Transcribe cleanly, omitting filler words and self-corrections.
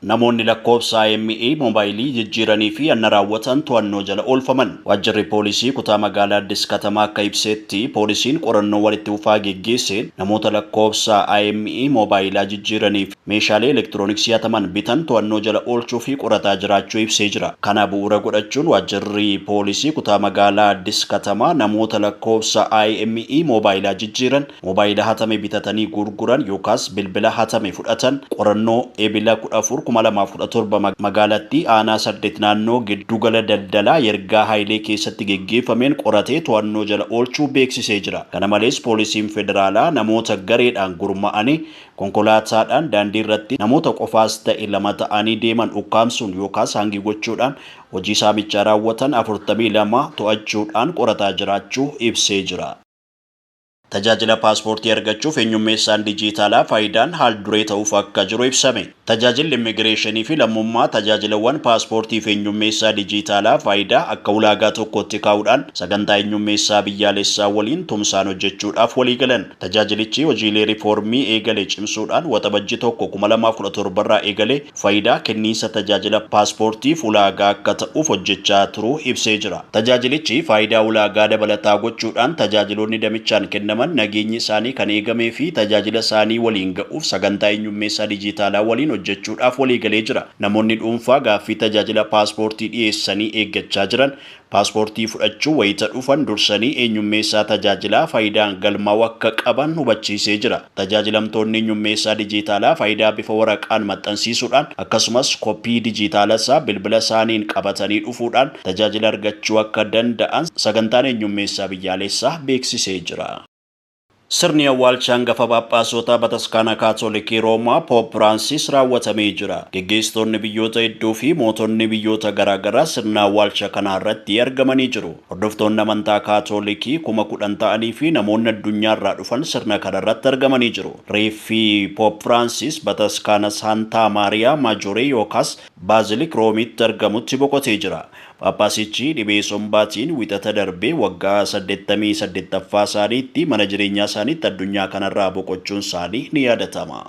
Namoonni lakkoofsa IMEI moobaayilii jijjiiranii fi hanna raawwatan to'annoo jala oolfaman. Waajjirri poolisii kutaa magaalaa Addis Katamaa akka ibsetti, poolisiin qorannoo walitti fufaa geggeesseen namoota lakkoofsa IMEI moobaayilaa jijjiiranii fi meeshaalee elektirooniksii hataman bitan to'annoo jala oolchuu fi qorataa jiraachuu ibsee jira. Kana bu'uura godhachuun waajjirri poolisii kutaa magaalaa Addis Katamaa namoota lakkoofsa IMEI moobaayilaa jijjiiran, moobaayila hatame bitatanii gurguran yookaas bilbila hatame fudhatan qorannoo Ebila 14, 2017 magaalattii aanaa 8 naannoo giddugala daldalaa Yergaa Hayilee keessatti geggeeffameen qoratee to'annoo jala oolchuu beeksisee jira. Kana malees poolisiin federaalaa namoota gareedhaan gurma'anii konkolaataadhaan daandii irratti namoota qofaas ta'e lama ta'anii deeman ukkaamsuun yookaas hangi gochuudhaan hojii saamichaa raawwatan 42 to'achuudhaan qorataa jiraachuu ibsee jira. Tajaajila paaspoortii argachuuf eenyummeessaan dijiitaalaa Faayidaan haal duree ta'uuf akka jiru ibsame. Tajaajilli immigireeshinii fi lammummaa tajaajilawwan paaspoortii fi eenyummeessaa dijiitaalaa Faayidaa akka ulaagaa tokkotti kaa'uudhaan sagantaa eenyummeessaa biyyaalessaa waliin tumsaan hojjechuudhaaf waliigalan. Tajaajilichi hojiilee riifoormii eegale cimsuudhaan Waxabajji 1, 2017 irraa eegalee Faayidaa kenniinsa tajaajila paaspoortiif ulaagaa akka ta'uuf hojjechaa turuu ibsee jira. Tajaajilichi faayidaa ulaagaa dabalataa gochuudhaan tajaajiloonni damichaan kennaman nageenyi isaanii kan eegamee fi tajaajila isaanii waliin ga'uuf sagantaa eenyummeessaa dijiitaalaa waliin hojjechuudhaaf waliigalee jira. Namoonni dhuunfaa gaaffii tajaajila paaspoortii dhiyeessanii eeggachaa jiran Paaspoortii fudhachuu wayita dhufan dursanii eenyummeessaa tajaajilaa Faayidaan galmaa'uu akka qaban hubachiisee jira. Tajaajilamtoonni eenyummeessaa dijiitaalaa Faayidaa bifa waraqaan maxxansiisuudhaan akkasumas koppii dijiitaala isaa bilbila isaaniin qabatanii dhufuudhaan tajaajila argachuu akka danda'an sagantaan eenyummeessaa biyyaalessaa beeksisee jira. Sirni awwaalcha hangafa Phaaphaasota Bataskaana Kaatolikii Roomaa Poop Firaansis raawwatamee jira. Geggeessitoonni biyyoota hedduu fi mootonni biyyoota garaa garaa sirna awwaalcha kanaa irratti argamanii jiru. Hordoftoonni amantaa Kaatolikii 10,000 ta'anii fi namoonni addunyaa irraa dhufan sirna kana irratti argamanii jiru. Reeffi Poop Firaansis Bataskaana Saantaa Maariyaa Maajoree yookaas Baazilik Roomitti argamutti boqotee jira. Phaaphaasichi dhibee sombaatiin Wixata darbe waggaa 88ffaa isaaniitti mana jireenyaa isaaniitti addunyaa kanarraa boqochuun isaanii ni yaadatama.